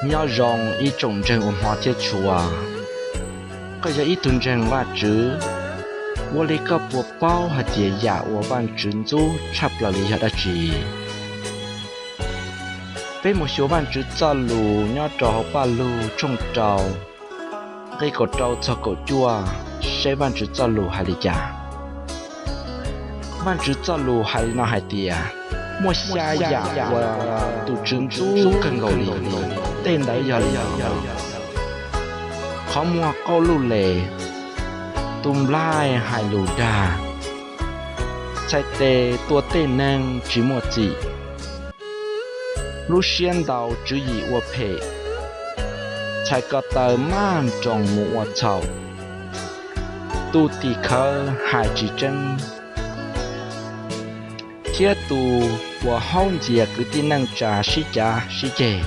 Nyob zoo ib tsoom ntseeg uas hmov thiab tshua, koj yog ib tug ntseeg Vajtswv, ua li koj puas paub hais tias yam uas Vajtswv ntxub tshaj plaws li yog dab tsi? Peb mus xyuas Vajtswv txoj lus nyob rau hauv Paj Lug tshooj rau, nqe kaum rau txog kaum cuaj, seb Vajtswv txoj lus hais li cas. Vajtswv txoj lus hais li no hais tias, muaj xya yam uas tus Tswv ntxub kawg nkaus li, tej ntawd yog li no: qhov muag qaub luj les, tus nplaig hais lus dag, txhais tes tua tej neeg tsis muaj txim, lub siab ntau tswv yim ua phem, txhais ko taw maj nroos mus ua txhaum, tus tim khawv hais tsis tseeb, thiab tus uas haub ntxias kwv tij neej tsa sib cav sib ceg.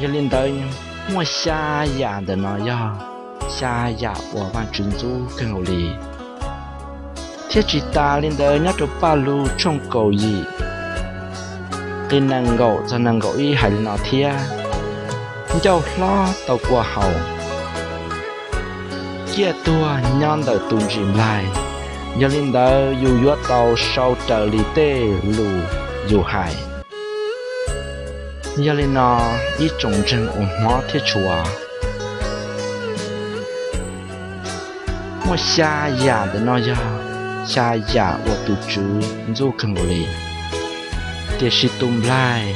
Yog li ntawd, muaj xya yam ntawm no yog xya yam uas Vajtswv ntxub kawg nkaus li. Thiab tsis tas li ntawd, nyob rau Paj Lug tshooj kaum yim, nqe nees nkaum txog nees nkaum ib hais li no thiab: ncauj hlob tau kua haus, ciaj tuag nyob ntawm tus ntsis nplaig, yog li ntawd yus yuav tau sau raws li tej lus yus hais. Yog li no, ib tsoom ntseeg uas hmov thiab tshua, muaj xya yam ntawm no yog xya yam uas tus Tswv ntxub kawg nkaus li, tiam sis tus nplaig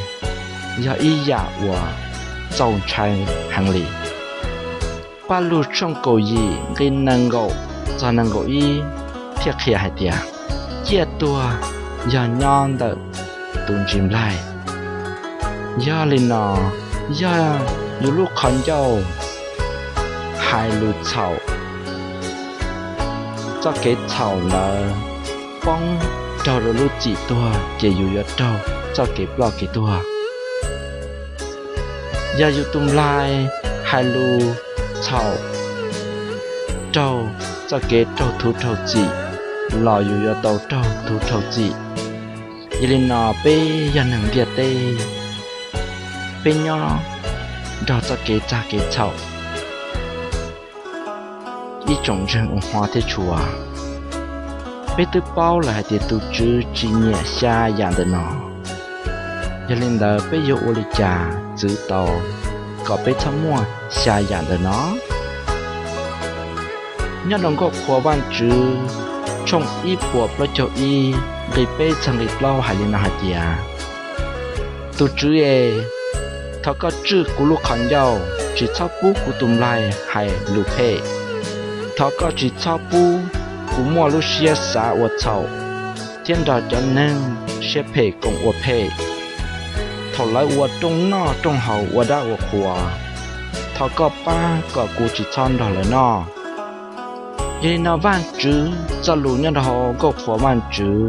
yog ib yam uas txaus ntshai heev li. Paj Lug tshooj kaum yim nqe nees nkaum txog nees nkaum ib thiaj qhia hais tias, ciaj tuag yog nyob ntawm tus ntsis nplaig. Yog li no, yog yus lub qhov ncauj hais lus txhaum, txoj kev txhaum ntawd poob raug rau lub txim tuag ces yus yuav raug txoj kev ploj kev tuag. Yog yus tus nplaig hais lus txhaum raug txoj kev raug thuv raug txim los yus yuav tau raug thuv raug txim. Yog li no peb yog neeg ntiaj teb, peb nyob nrog txoj kev txag kev txhaum. Ib tsoom ntseeg uas hmov thiab tshua, peb twb paub lawm hais tias tus Tswv tsis nyiam xya yam ntawm no. Yog li ntawd peb yuav ua li cas txwv tau kom peb txhob muaj xya yam ntawm no? Nyob rau Nkauj Qhuas Vajtswv tshooj ib puas plaub caug ib nqe peb txog nqe plaub hais li no hais tias, tus Tswv es, thov koj tswj kuv lub qhov ncauj, tsis txhob pub kuv tus nplaig hais lus phem. Thov koj tsis txhob pub kuv muaj lub siab xav ua txhaum thiab nrog cov neeg siab phem koom ua phem. Thaum lawv ua rooj noj rooj haus ua dab ua qhuas, thov koj pab kom kuv tsis txhob nrog lawv noj. Yog li no Vajtswv txoj lus nyob rau hauv Nkauj Qhuas Vajtswv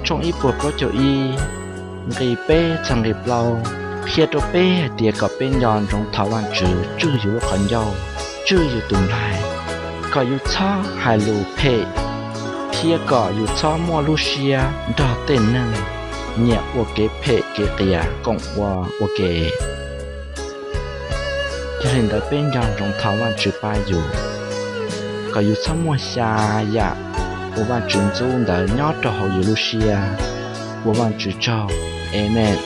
tshooj ib puas plaub caug ib nqe peb txog nqe plaub qhia rau peb hais tias kom peb nco ntsoov thov Vajtswv tswj yus lub qhov ncauj, tswj yus tus nplaig, kom yus txhob hais lus phem, thiab kom yus txhob muaj lub siab nrog tej neeg nyiam ua kev phem kev qias koom ua ua ke. Yog li ntawd peb nco ntsoov thov Vajtswv pab yus, kom yus txhob muaj xya yam uas Vajtswv ntxub ntawd nyob rau hauv yus lub siab. Ua Vajtswv tsaug. Amees.